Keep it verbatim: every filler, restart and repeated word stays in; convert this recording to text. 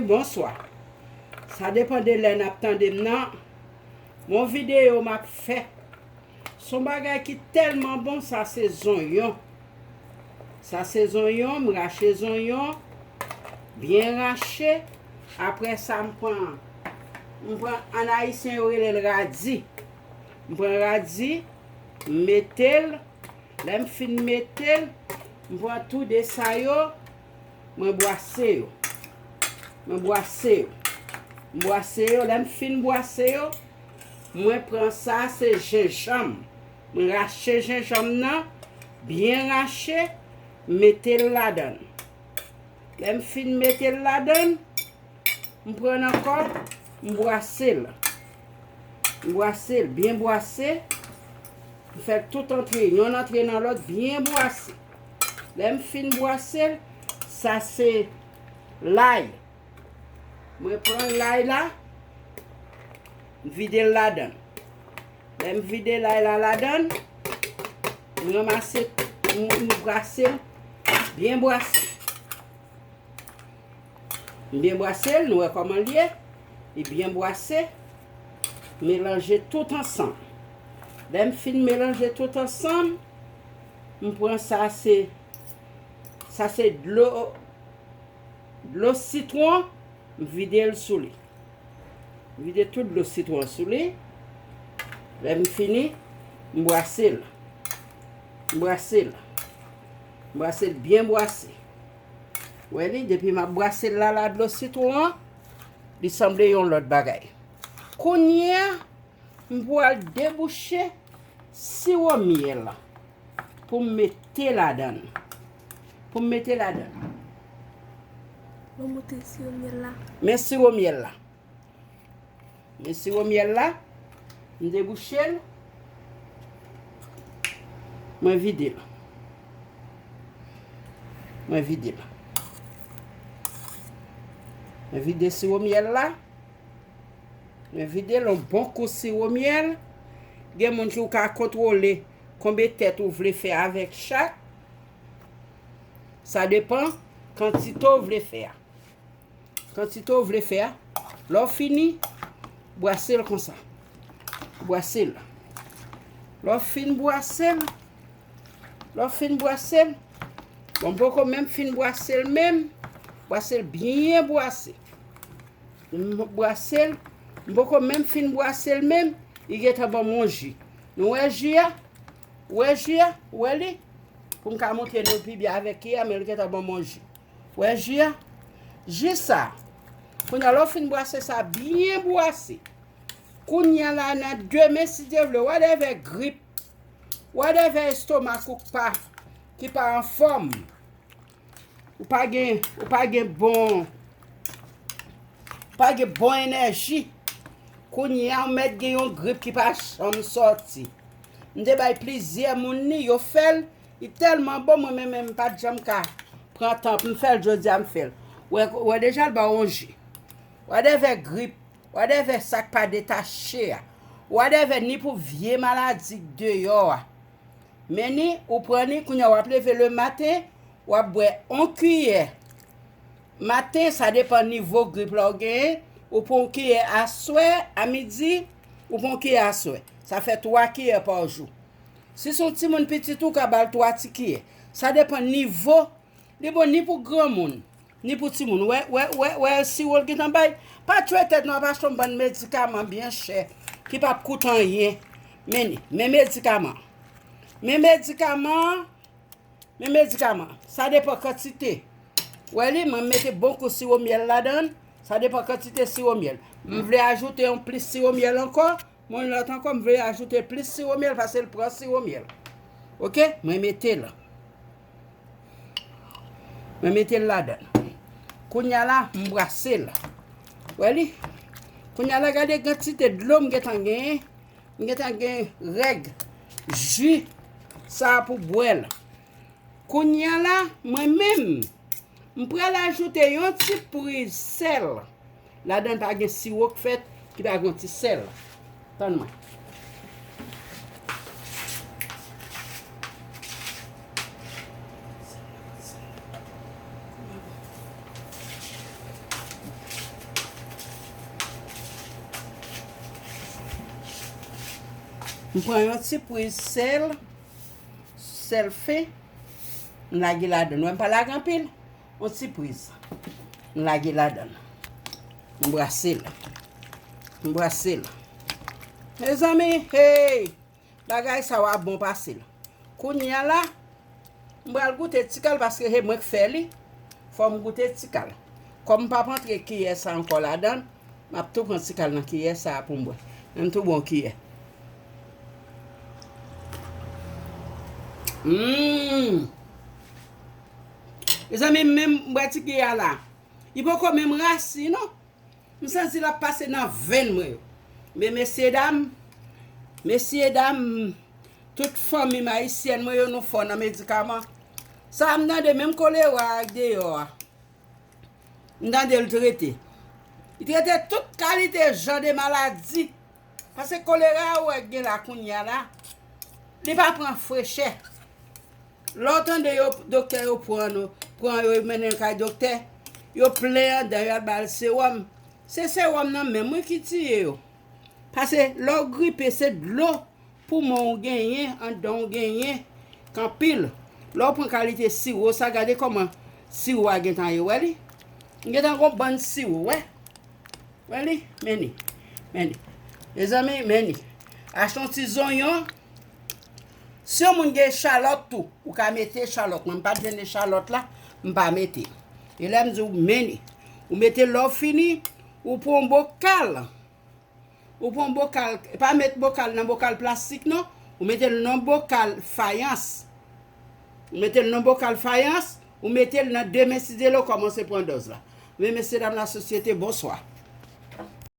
Bonswa. Sa depann de lè n ap tande m nan. Yon videyo m ap fè. Se yon bagay ki tèlman bon, sa se zonyon. Sa se zonyon, m rache zonyon, byen rache. Apre sa, m pran, m pran, an ayisyen yo rele l radi. M pran radi, m mete l. Lè m fin mete l, m pran tou de sa yo, mwen bwase yo. Mwen bwase yo. M bwase yo, lè m fin bwase yo, mwen pran sa, se jenjanm. Mwen rache jenjanm nan, byen rache, m mete l ladan l. Lè m fin mete l ladan l, m pran l ankò, m bwase l. M bwase l, byen bwase. M fè l tout antre, yonn antre nan lòt, byen bwase. Lè m fin bwase l, sa se lay. Mwen pran lay la, m vide l ladan l. Lè m vide lay la ladan l, m ranmase, m, m bwase l, byen bwase. M byen bwase l, nou wè kòman l ye. Li byen bwase. Melanje tout ansanm. Lè m fin melanje tout ansanm, m pran sa se, sa se dlo, dlo sitwon, m vide l sou li. M vide tout dlo sitwon sou li. Lè m fini, m bwase l. M bwase l. M bwase l byen bwase. Wè li, depi m ap bwase l la, la dlo sitwon an, li sanble yon lòt bagay. Kounye a, m pral debouche siwo myèl la pou m mete ladan l. Pou m mete ladan l. Mwen montre siwo myèl la. Men siwo myèl la. Men siwo myèl la, m debouche l, mwen vide l. Mwen vide l. Mwen vide siwo myèl la. Mwen vide l yon bon kou siwo myèl. Gen moun ki ou ka kontwole konbyen tèt ou vle fè avèk chak. Sa depann kantite ou vle fè a. Kantite ou vle fè a. Lè w fini, bwase l konsa. Bwase l. Lè w fin bwase l, lè w fin bwase l, bon, m poko menm fin bwase l menm. Bwase l byen bwase. M bwase l, m poko menm fin bwase l menm, li gentan ban m yon ji. Nou wè ji a? Ou wè ji a? Ou wè li? Pou m ka montre nou pi byen avèk ki a, men li gentan ban m yon ji. Wè ji a? Ji sa. Kounye a, lè w fin bwase sa, byen bwase. Kounye a la, nan demen, si Dye vle, whatever grip, whatever estomak ou k pa, ki pa anfòm, ou pa gen, ou pa gen bon, ou pa gen bon enèji, kounye a, ou mèt gen yon grip ki pa janm sòti. M te bay plizyè moun li, yo fè l, li tèlman bon, mwen menm, menm, m pa t janm ka pran tan pou m fè l, jodi a m fè l. Ou wè, ou wè deja l ba w yon ji. Whatever grip, whatever sa k pa detache a, whatever ni pou vye maladi k deyò a. Men ni, ou pran ni, kounye a w ap leve lematen, w ap bwè yon kiyè. Maten, sa depann nivo grip la w genyen, ou pran yon kiyè aswè, a midi, ou pran yon kiyè aswè. Sa fè twa kiyè pa jou. Si se yon timoun pitit ou ka ba l twa ti kiyè. Sa depann nivo, li bon ni pou granmoun, ni pou timoun. Wè, wè, wè, wè siwo l gentan bay. Pa tchwe tèt nou ap achte yon bann medikaman byen chè ki p ap koute anyen. Men ni, men medikaman. Men medikaman, men medikaman. Sa depann kantite. Wè li, mwen mete bon kou siwo myèl ladan l. Sa depann kantite siwo myèl. M vle ajoute yon plis siwo myèl ankò. Mwen lòt ankò, m vle ajoute plis siwo myèl, paske l pran siwo myèl. Oke? Mwen mete l. Mwen mete l ladan l. Kounye a la, m bwase l. Wè li? Kounye a la, gade kantite dlo m gentan genyen. M gentan gen règ, ji, sa a pou bwè l. Kounye a la, mwen menm, m pral ajoute yon ti priz sèl. Ladan l pa gen siwo k fèt ki pa gen yon ti sèl. Tann mwen. M pran yon ti priz sèl, sèl fen, m lage ladan l. Wè, m pa lage anpil, yon ti priz. M lage ladan l. M brase l. M brase l. Mezanmi, hey! Bagay sa w ap bon pase l. Kounye a la, m pral goute ti kal paske se mwen k fè li. Fò m goute ti kal. Kòm m p ap antre kiyè sa ankò ladan l, m ap tou pran ti kal nan kiyè sa a pou m bwè. Menm tou bon kiyè. Hum. Mezanmi, menm m bwè ti kiyè a la. Li poko menm rasi non. M santi l ap pase nan venn mwen yo. Men mesye dam, mesye dam, tout fanmi m ayisyèn mwen yo, nou fò nan medikaman. Sa a m tande menm kolera a deyò a. M tande l trete. Li trete tout kalite jan de maladi. Paske kolera a ou wè k gen la kounye a la, li pa pran frechè. Lè w tande yo, doktè yo pran nou, pran yo, yo mennen l kay doktè, yo plen andan, yo al ba l sewòm. Se sewòm nan menm wi ki tiye yo. Paske lè w gripe, se dlo poumon w genyen, andan w genyen, k anpil. Lè w pran kalite siwo sa, gade kòman siwo a gentan ye, wè li? M gentan gon bann siwo, wè. Wè li? Men li. Men li. Mezanmi, men li. Achte yon ti zonyon. Si yon moun gen echalòt tou, ou ka mete echalòt. Mwen, m pa t jwenn echalòt la, m pa mete. E lè m di w men li. Ou mete lè w fini, ou pran yon bokal. Ou pran yon bokal, pa met bokal nan bokal plastik non. Ou mete l nan bokal fayans. Ou mete l nan bokal fayans, ou mete l nan de men si Dye vle, ou kòmanse pran dòz la. Men mesye dam lasosyete, bonswa.